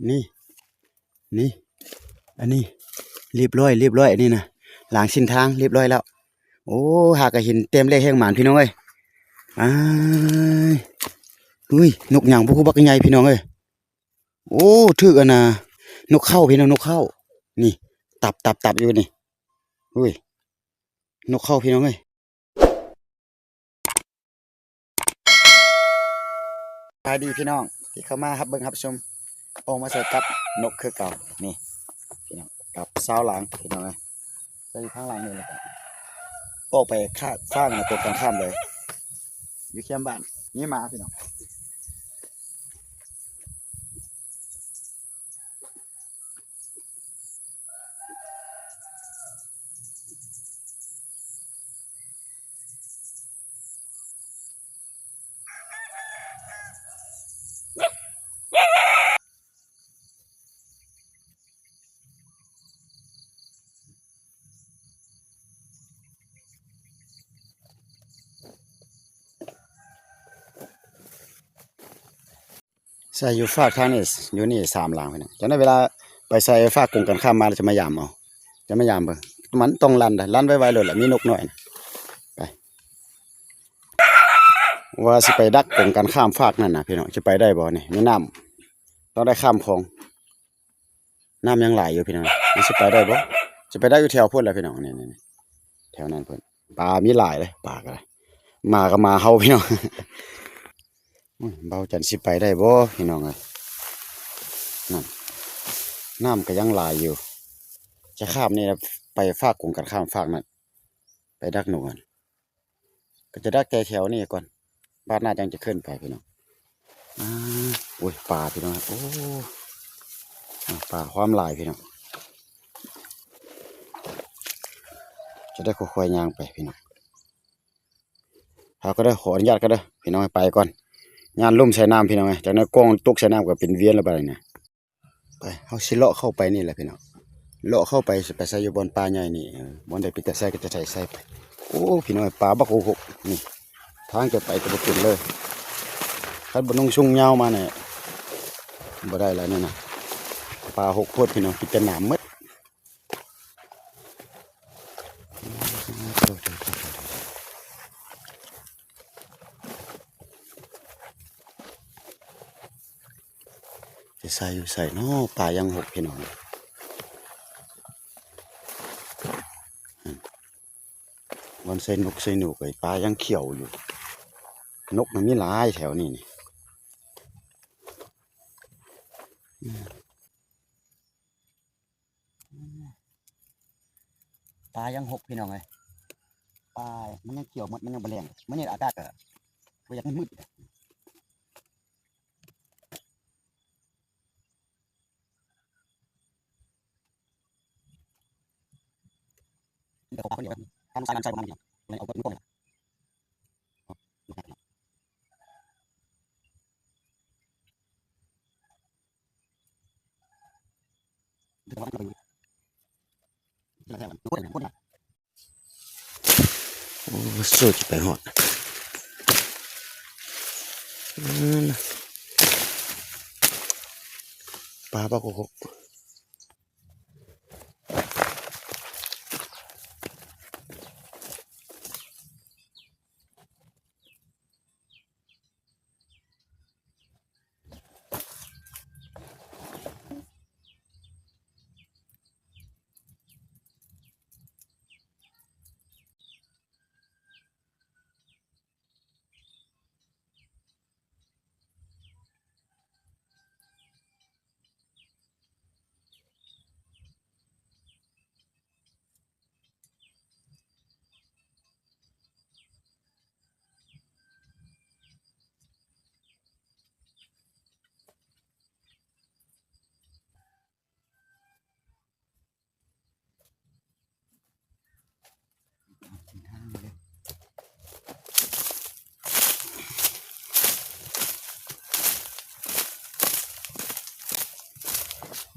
ນີ້ ນີ້ ອັນນີ້ ລຽບຮ້ອຍ ລຽບຮ້ອຍ ອັນນີ້ນະ ລ້າງເສັ້ນທາງລຽບຮ້ອຍແລ້ວ. ໂອ້ ຫາກະເຫັນແຕ້ມແລກແຮ່ງໝານ ພີ່ນ້ອງເອີຍ. ອ້າຍ ອຸ້ຍ ນົກຫຍັງບໍ່ຮູ້ ບັກໃຫຍ່ ພີ່ນ້ອງເອີຍ. ໂອ້ ຖືກອັນນ່າ ນົກເຂົາ ພີ່ນ້ອງ ນົກເຂົາ ນີ້ ຕັບ ຕັບ ຕັບຢູ່ນີ້. ອຸ້ຍ ນົກເຂົາ ພີ່ນ້ອງເອີຍ. ສະບາຍດີພີ່ນ້ອງທີ່ເຂົ້າມາຮັບເບິ່ງຮັບຊົມ ອອກມາໃສ່ກັບນົກຄືເກົ່າ. ນີ້ພີ່ນ້ອງ ກັບຊາວຫຼາງ ພີ່ນ້ອງເອີຍ ໃສ່ຢູ່ຂ້າງຫຼັງນີ້ ແລ້ວກໍອອກໄປຂ້າງ ຟາກນັ້ນ ກົງກັນຂ້າມເລີຍ ຢູ່ແຄມບ້ານ. ມີໝາ ພີ່ນ້ອງ. ໃສ່ຢູ່ຟາກທາງນີ້ ຢູ່ນີ້ສາມຫຼັງ ພີ່ນ້ອງ. ຈັ່ງໃດເວລາໄປໃສ່ຟາກກົງກັນຂ້າມມາ ແລ້ວຈະມາຢາມເອົາ ຈະມາຢາມເບິ່ງ. ມັນຕ້ອງລັ່ນໄດ໋ ລັ່ນໄວໆໂລດແຫຼະ ມີນົກນ້ອຍນະ. ໄປ ວ່າຊິໄປດັກກົງກັນຂ້າມຟາກນັ້ນນະ ພີ່ນ້ອງ ຊິໄປໄດ້ບໍ່? ນີ້ມີນ້ຳ ຕ້ອງໄດ້ຂ້າມຂອງ. ນ້ຳຍັງຫຼາຍຢູ່ພີ່ນ້ອງ ມັນຊິໄປໄດ້ບໍ່? ຊິໄປໄດ້ຢູ່ແຖວພຸ້ນແຫຼະພີ່ນ້ອງ. ນີ້ໆ ແຖວນັ້ນພຸ້ນ ປາມີຫຼາຍເດ້ ປາກໍໄດ້ ໝາກໍໝາເຫົ່າພີ່ນ້ອງ. ອຸ້ຍ ເບົາຈັນຊິໄປໄດ້ບໍ່ພີ່ນ້ອງເອີຍ? ນັ້ນ ນ້ຳກໍຍັງຫຼາຍຢູ່. ຈະຂ້າມນີ້ແຫຼະ ໄປຟາກກົງກັນຂ້າມຟາກນັ້ນ ໄປດັກນົກຫັ້ນ. ກໍຈະດັກແຕ່ແຖວນີ້ກ່ອນ ບາດໜ້າຈັ່ງຈະຂຶ້ນໄປພີ່ນ້ອງ. ອາ ໂອ້ຍ ປາພີ່ນ້ອງ ໂອ້ ອາ ປາຄວາມຫຼາຍພີ່ນ້ອງ. ຈະໄດ້ຄ່ອຍໆຍ່າງໄປພີ່ນ້ອງ. ເຮົາກໍເດີ ຂໍອະນຸຍາດກ່ອນເດີພີ່ນ້ອງ ໄປກ່ອນ ຢ້ານລົ້ມໃສ່ນ້ຳພີ່ນ້ອງເອີຍ. ຈັກໜ້ອຍກ້ອງຕົກໃສ່ນ້ຳກໍເປັນວຽນແລ້ວບາດນີ້ນະ. ໄປ ເຮົາຊິເລາະເຂົ້າໄປນີ້ແຫຼະພີ່ນ້ອງ ເລາະເຂົ້າໄປ ຊິໄປໃສ່ຢູ່ບ່ອນປ່າໃຫຍ່ນີ້ ເອີ ບ່ອນໃດເປັນຕາໃສ່ກໍຈະໄຖໃສ່ໄປ. ໂອ້ ພີ່ນ້ອງ ປາບັກໂຫກໆ ນີ້ ທາງຈະໄປກໍບໍ່ເປັນເລີຍ ຄັນບໍ່ນຸ່ງຊຸ່ງຍາວມານີ້ ບໍ່ໄດ້ແລ້ວນີ້ນະ. ປາຫົກໂພດພີ່ນ້ອງ ກິນແຕ່ໜາມໝົດ. ຈະໃສ່ຢູ່ໃສເນາະ ປາຍັງຫົກພີ່ນ້ອງ. ບ່ອນໃສ່ນົກໃສ່ໜູໄປ ປາຍັງຂຽວຢູ່. ນົກມັນມີຫຼາຍແຖວນີ້ນີ້. ປາຍັງຫົກພີ່ນ້ອງເອີຍ ປາມັນຍັງຂຽວໝົດ ມັນຍັງບໍ່ແລ້ງ. ມື້ນີ້ອາກາດກໍບໍ່ຢາກມືດ. ໂອ້ ສູ້ຈະໄປຮອດ. ປາປາກົກ.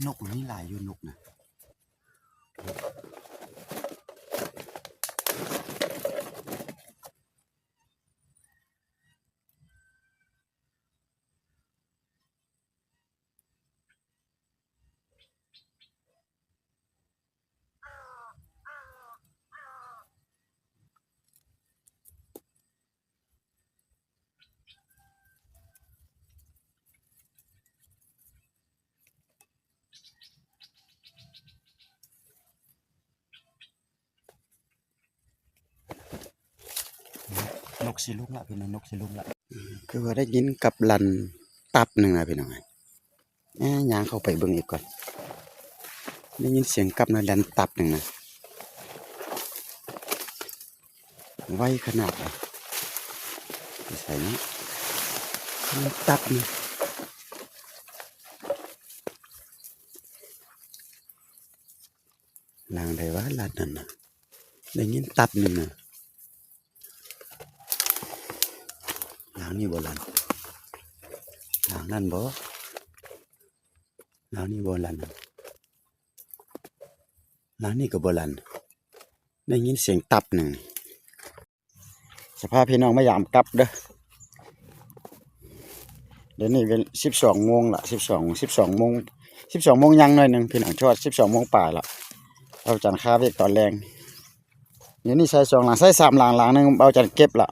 ນົກມັນມີຫຼາຍຢູ່ ນົກນະ. ເ ນົກຊິລົງລະພີ່ນ້ອງ ນົກຊິລົງລະ. ຄືວ່າໄດ້ຍິນກັບລັ່ນຕັບໜຶ່ງນະພີ່ນ້ອງ. ເອີ ຍ່າງເຂົ້າໄປເບິ່ງອີກກ່ອນ. ໄດ້ຍິນສຽງກັບນະ ລັ່ນຕັບໜຶ່ງນະ. ໄວຂະໜາດໃດ. ໄປໃສເນາະ? ຕັບນີ້. ຫຼັງໃດວະ? ຫຼັງນັ້ນນະ. ໄດ້ຍິນຕັບໜຶ່ງນະ. ຫຼັງນີ້ບໍ່ລັ່ນ? ຫຼັງນັ້ນບໍ່? ຫຼັງນີ້ບໍ່ລັ່ນ? ຫຼັງນີ້ກໍບໍ່ລັ່ນ. ໄດ້ຍິນສຽງຕັບໜຶ່ງ. ຈະພາພີ່ນ້ອງມາຢາມກັບເດີ. ດຽວນີ້ເປັນສິບສອງໂມງລະ ສິບສອງ ສິບສອງໂມງ ສິບສອງໂມງຍັງໜ້ອຍໜຶ່ງພີ່ນ້ອງ ຈະຮອດສິບສອງໂມງປາຍລະ. ເອົາຈັນຄາວຽກຕອນແລງ. ດຽວນີ້ໃສ່ສອງຫຼັງ ໃສ່ສາມຫຼັງ ຫຼັງໜຶ່ງເອົາຈັນເກັບລະ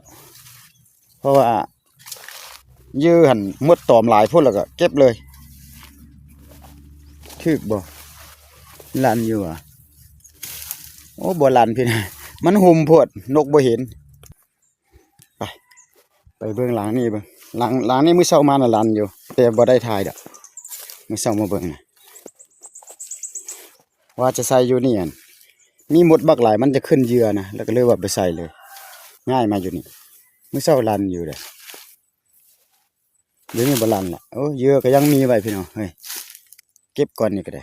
ເພາະວ່າ ເຫຍື່ອຫັ້ນໝົດຕອມຫຼາຍໂພດ ແລ້ວກໍເກັບເລີຍ. ຖືກບໍ່? ລັ່ນຢູ່ຫວາ? ໂອ້ ບໍ່ລັ່ນພີ່ນ້ອງ ມັນຫຸ່ມໂພດ ນົກບໍ່ເຫັນ. ໄປ ໄປເບິ່ງຫຼັງນີ້ເບິ່ງ. ຫຼັງ ຫຼັງນີ້ມື້ເຊົ້າມານະລັ່ນຢູ່ ແຕ່ບໍ່ໄດ້ຖ່າຍດອກ. ມື້ເຊົ້າມາເບິ່ງນະ ວ່າຈະໃສ່ຢູ່ນີ້ ອັນ ມີມົດບັກຫຼາຍ ມັນຈະຂຶ້ນເຫຍື່ອນະ ແລ້ວກໍເລີຍວ່າໄປໃສ່ເລີຍ ຍ້າຍມາຢູ່ນີ້. ມື້ເຊົ້າລັ່ນຢູ່ເດ້. ດຽວນີ້ບໍ່ລັ່ນລະ. ໂອ້ ເຫຍື່ອກໍຍັງມີໄວ້ພີ່ນ້ອງເອີຍ. ເກັບກ່ອນນີ້ກໍໄດ້.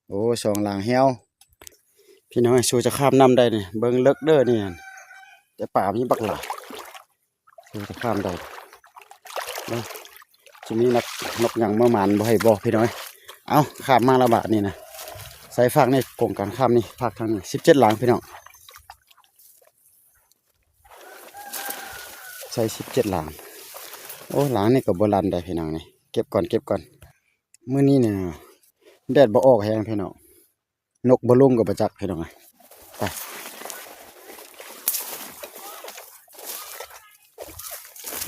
ໂອ້ ສອງຫຼັງແຮວພີ່ນ້ອງເອີຍ. ສູ້ຈະຂ້າມນ້ຳໄດ້ນີ້ ເບິ່ງເລິກເດີນີ້. ແຕ່ປາມີບັກຫຼາຍ ສູ້ຈະຂ້າມໄດ້. ເອີ ຊິມີນັກ ນົກຫຍັງມາໝານບໍ່ໃຫ້ບໍ່ພີ່ນ້ອງເອີຍ. ເອົ້າ ຂ້າມມາລະບາດນີ້ນະ. ໃສ່ຟາກນີ້ກົງກັນຂ້າມນີ້ ຟາກທາງນີ້ ສິບເຈັດຫຼັງພີ່ນ້ອງ. ໃສ່ສິບເຈັດຫຼັງ. ໂອ້ ຫຼັງນີ້ກໍບໍ່ລັ່ນໄດ໋ພີ່ນ້ອງນີ້. ເກັບກ່ອນ ເກັບກ່ອນ. ມື້ນີ້ນີ້ແດດບໍ່ອອກແຮງພີ່ນ້ອງ ນົກບໍ່ລົງກໍບໍ່ຈັກພີ່ນ້ອງ. ໄປ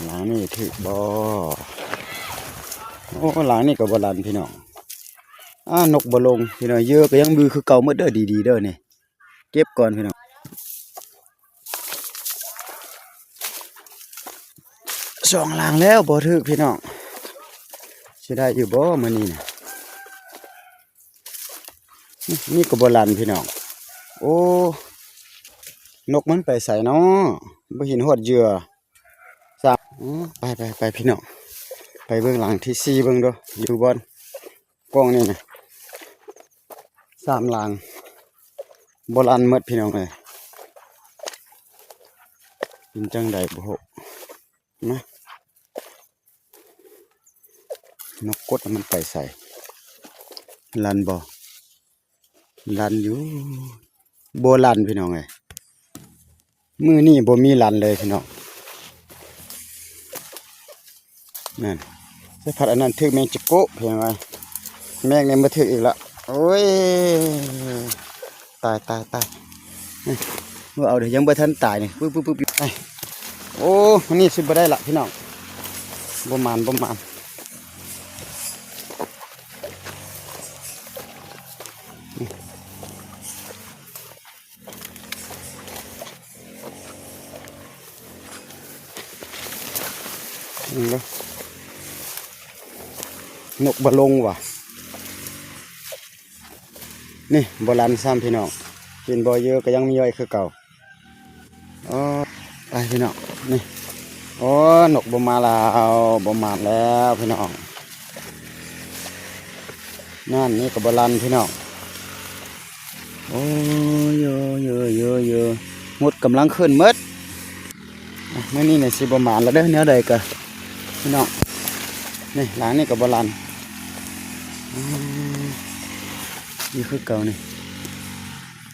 ຫຼັງນີ້ຖືກບໍ່? ໂອ້ ຫຼັງນີ້ກໍບໍ່ລັ່ນພີ່ນ້ອງ. ອາ ນົກບໍ່ລົງພີ່ນ້ອງ. ເຫຍື່ອກໍຍັງບືຄືເກົ່າໝົດເດີ. ດີໆເດີນີ້. ເກັບກ່ອນພີ່ນ້ອງ. ສອງຫຼັງແລ້ວບໍ່ຖືກພີ່ນ້ອງ. ຊິໄດ້ຢູ່ບໍ່ມື້ນີ້ນະ? ນີ້ກໍບໍ່ລັ່ນພີ່ນ້ອງ. ໂອ້ ນົກມັນໄປໃສເນາະ? ບໍ່ເຫັນຮອດເຫຍື່ອຊ້ຳ. ໄປ ໄປ ໄປພີ່ນ້ອງ ໄປເບິ່ງຫຼັງທີສີ່ເບິ່ງເດີ. ຢູ່ບ່ອນ ກ້ອງນີ້ນະ ສາມຫຼັງ ບໍ່ລັ່ນໝົດພີ່ນ້ອງເອີຍ. ເປັນຈັ່ງໃດບໍ່ຮູ້ນະ? ນົກກົດມັນໄປໃສ? ລັ່ນບໍ່? ລັ່ນຢູ່ ບໍ່ລັ່ນພີ່ນ້ອງເອີຍ. ມື້ນີ້ບໍ່ມີລັ່ນເລີຍພີ່ນ້ອງ. ນັ້ນ ສະພັດອັນນັ້ນຖືກແມງຈະໂກະພີ່ນ້ອງເອີຍ. ແມງນີ້ມາຖືກອີກລະ. ໂອ້ຍ ຕາຍ ຕາຍ ຕາຍ. ບໍ່ເອົາເດີ ຍັງບໍ່ທັນຕາຍນີ້. ປຶບ ປຶບ ປຶບ ໄປ. ໂອ້ ມື້ນີ້ຊິບໍ່ໄດ້ລະພີ່ນ້ອງ. ບໍ່ໝານ ບໍ່ໝານ. ເຫັນບໍ່? ນົກບໍ່ລົງຫວາ. ນີ້ ບໍ່ລັ່ນຊ້ຳພີ່ນ້ອງ. ເຫັນບໍ່? ເຫຍື່ອກໍຍັງມີໄວ້ຄືເກົ່າ. ອໍ ໄປພີ່ນ້ອງ ນີ້. ໂອ້ ນົກບໍ່ມາແລ້ວ ບໍ່ມາແລ້ວພີ່ນ້ອງ. ນັ້ນ ນີ້ກໍບໍ່ລັ່ນພີ່ນ້ອງ. ໂອ້ຍ ໂອ້ຍ ໂອ້ຍ ໂອ້ຍ ໂອ້ຍ ມົດກຳລັງຂຶ້ນໝົດ. ອ່ະ ມື້ນີ້ນີ້ຊິບໍ່ໝານແລ້ວເດີ ແນວໃດກໍພີ່ນ້ອງ. ນີ້ ຫຼັງນີ້ກໍບໍ່ລັ່ນ. ອືມ ຢູ່ຄືເກົ່ານີ້.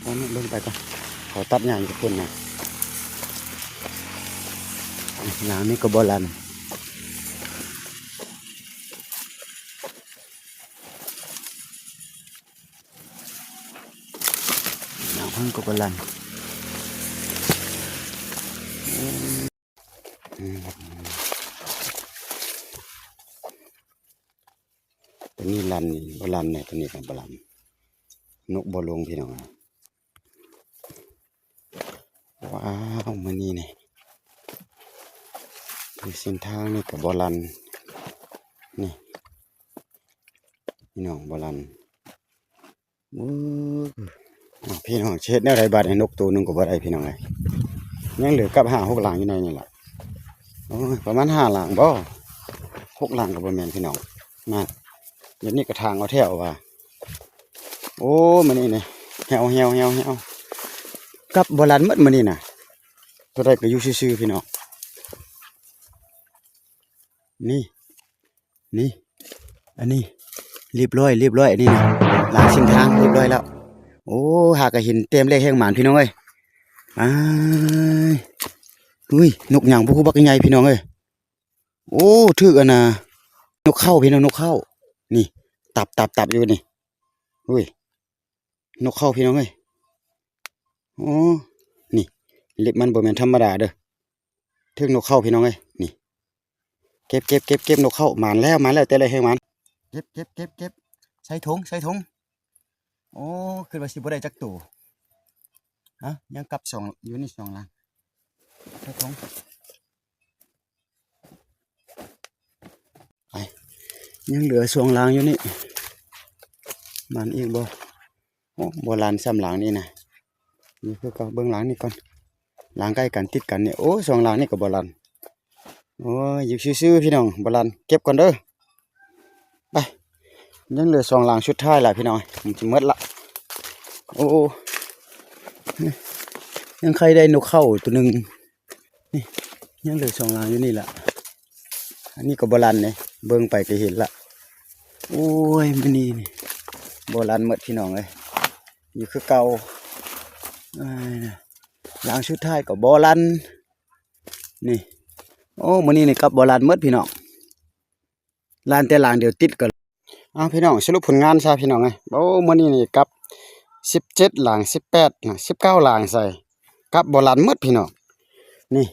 ເອົາເບິ່ງໄປກ່ອນ ເຂົາຕັດຫຍ້າຢູ່ພຸ້ນນະ. ຫຼັງນີ້ກໍບໍ່ລັ່ນ. ຫຼັງເພິ່ນກໍບໍ່ລັ່ນ. ອືມ ຕົວນີ້ລັ່ນ ບໍ່ລັ່ນແນ່ ຕົວນີ້ກໍບໍ່ລັ່ນ. ນົກບໍ່ລົງ ພີ່ນ້ອງ. ວ້າວ ມື້ນີ້ນີ້ ເສັ້ນທາງນີ້ກໍບໍ່ລັນ ນີ້ ພີ່ນ້ອງ ບໍ່ລັນ. ໂອ້ ພີ່ນ້ອງ ຊິເຮັດແນວໃດບາດນີ້? ນົກໂຕໜຶ່ງກໍບໍ່ໄດ້ ພີ່ນ້ອງເອີຍ. ຍັງເຫຼືອກັບຫ້າຫົກຫຼັງຢູ່ໃນນີ້ລະ. ໂອ້ຍ ປະມານຫ້າຫຼັງບໍ່? ຫົກຫຼັງກໍບໍ່ແມ່ນ ພີ່ນ້ອງ. ນັ້ນ ດຽວນີ້ກໍທາງເອົາແທ້ວ່າ. ໂອ້ ມື້ນີ້ນີ້ ແຮວໆໆໆ ກັບບໍ່ລັນໝົດມື້ນີ້ນະ. ຕົວໃດກໍຢູ່ຊື່ໆ ພີ່ນ້ອງ. ນີ້ ນີ້ ອັນນີ້ ລຽບຮ້ອຍ ລຽບຮ້ອຍ ອັນນີ້ນະ ລ້າງເສັ້ນທາງລຽບຮ້ອຍແລ້ວ. ໂອ້ ຫາກະເຫັນແຕ້ມແລກແຮ່ງໝານ ພີ່ນ້ອງເອີຍ. ອ້າຍ ອຸ້ຍ ນົກຫຍັງບໍ່ຮູ້ບັກໃຫຍ່ ພີ່ນ້ອງເອີຍ. ໂອ້ ຖືກອັນນ່າ ນົກເຄົ້າ ພີ່ນ້ອງ ນົກເຄົ້າ. ນີ້ ຕັບໆໆ ຢູ່ນີ້. ອຸ້ຍ ນົກເຄົ້າ ພີ່ນ້ອງເອີຍ. ໂອ້ ນີ້ ເລັບມັນບໍ່ແມ່ນທຳມະດາເດີ້. ຖືກນົກເຄົ້າ ພີ່ນ້ອງເອີຍ. ນີ້ ເກັບໆໆໆ ນົກເຄົ້າ. ໝານແລ້ວ ໝານແລ້ວ ແຕ່ລະແຮ່ງໝານ. ເກັບໆໆໆ ໃສ່ຖົງ ໃສ່ຖົງ. ໂອ້ ຄິດວ່າຊິບໍ່ໄດ້ຈັກໂຕ. ຮະ ຍັງກັບສອງ ຢູ່ນີ້ສອງຫຼັງ. ໃສ່ຖົງ. ໄປ ຍັງເຫຼືອສອງຫຼັງຢູ່ນີ້. ໝານອີກບໍ່? ໂອ້ ບໍ່ລັນຊ້ຳຫຼັງນີ້ນະ. ນີ້ຄືເກົ່າ ເບິ່ງຫຼັງນີ້ກ່ອນ. ຫຼັງໃກ້ກັນຕິດກັນນີ້. ໂອ້ ສອງຫຼັງນີ້ກໍບໍ່ລັນ. ໂອ້ຍ ຢູ່ຊື່ໆ ພີ່ນ້ອງ ບໍ່ລັນ. ເກັບກ່ອນເດີ້. ໄປ ຍັງເຫຼືອສອງຫຼັງສຸດທ້າຍລະ ພີ່ນ້ອງ. ມັນຊິໝົດລະ. ໂອ້ ຍັງໃຄ່ໄດ້ນົກເຄົ້າໂຕໜຶ່ງ. ນີ້ ຍັງເຫຼືອສອງຫຼັງຢູ່ນີ້ລະ. ອັນນີ້ກໍບໍ່ລັນເດ້ ເບິ່ງໄປກໍເຫັນລະ. ໂອ້ຍ ມື້ນີ້ນີ້ບໍ່ລັນໝົດ ພີ່ນ້ອງເອີຍ. ຢູ່ຄືເກົ່າ. ເອີຍ ຫຼັງສຸດທ້າຍກໍບໍ່ລັນ. ນີ້ ໂອ້ ມື້ນີ້ນີ້ກັບບໍ່ລັນໝົດ ພີ່ນ້ອງ. ລ້ານແຕ່ຫຼັງດຽວຕິດກໍ ເອົາ ພີ່ນ້ອງ ສະຫຼຸບຜົນງານຊະ ພີ່ນ້ອງເອີຍ. ໂອ້ ມື້ນີ້ນີ້ກັບສິບເຈັດຫຼັງ ສິບແປດ ນະ ສິບເກົ້າຫຼັງໃສ່ ກັບບໍ່ລັນໝົດ ພີ່ນ້ອງ. ນີ້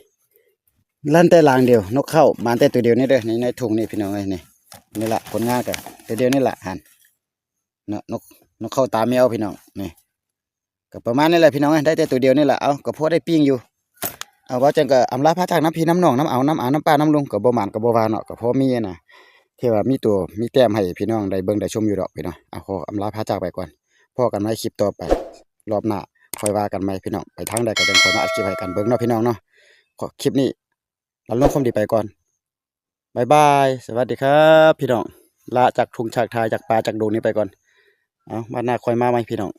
ລັນແຕ່ຫຼັງດຽວ ນົກເຄົ້າມາແຕ່ໂຕດຽວນີ້ເດີ້. ໃນ ໃນຖົງນີ້ ພີ່ນ້ອງເອີຍ. ນີ້ ນີ້ລະຜົນງານກໍໂຕດຽວນີ້ລະ. ຫັ້ນ ເນາະ ນົກ ນົກເຄົ້າຕາແມວ ພີ່ນ້ອງ. ນີ້ ກໍປະມານນີ້ແຫຼະ ພີ່ນ້ອງເອີຍ. ໄດ້ແຕ່ໂຕດຽວນີ້ແຫຼະ. ເອົາ ກໍພໍໄດ້ປີ້ງຢູ່. ເອົາ ເວົ້າຈັ່ງກໍອຳລາພາຈາກນຳພີ່ນຳນ້ອງ ນຳອາວ ນຳອາ ນຳປ້າ ນຳລຸງ ກໍບໍ່ໝານກໍບໍ່ວ່າເນາະ. ກໍພໍມີນະ ທີ່ວ່າມີໂຕມີແຕ້ມໃຫ້ພີ່ນ້ອງໄດ້ເບິ່ງໄດ້ຊົມຢູ່ດອກ ພີ່ນ້ອງ. ເອົາ ຂໍອຳລາພາຈາກໄປກ່ອນ. ພໍ້ກັນໃໝ່ຄລິບຕໍ່ໄປ ລອບໜ້າຄ່ອຍວ່າກັນໃໝ່ ພີ່ນ້ອງ. ໄປທາງໃດກໍຈັ່ງຄ່ອຍມາອັດຄລິບໃຫ້ກັນເບິ່ງເນາະ ພີ່ນ້ອງເນາະ. ຂໍຄລິບນີ້ ລຳລວງຄວາມດີໄປກ່ອນ. ບາຍບາຍ ສະຫວັດດີຄັບ ພີ່ນ້ອງ. ລາຈາກທຸງຈາກທາ ຈາກປ່າຈາກດົງນີ້ໄປກ່ອນ. ເອົາ ບາດໜ້າຄ່ອຍມາໃໝ່ ພີ່ນ້ອງ.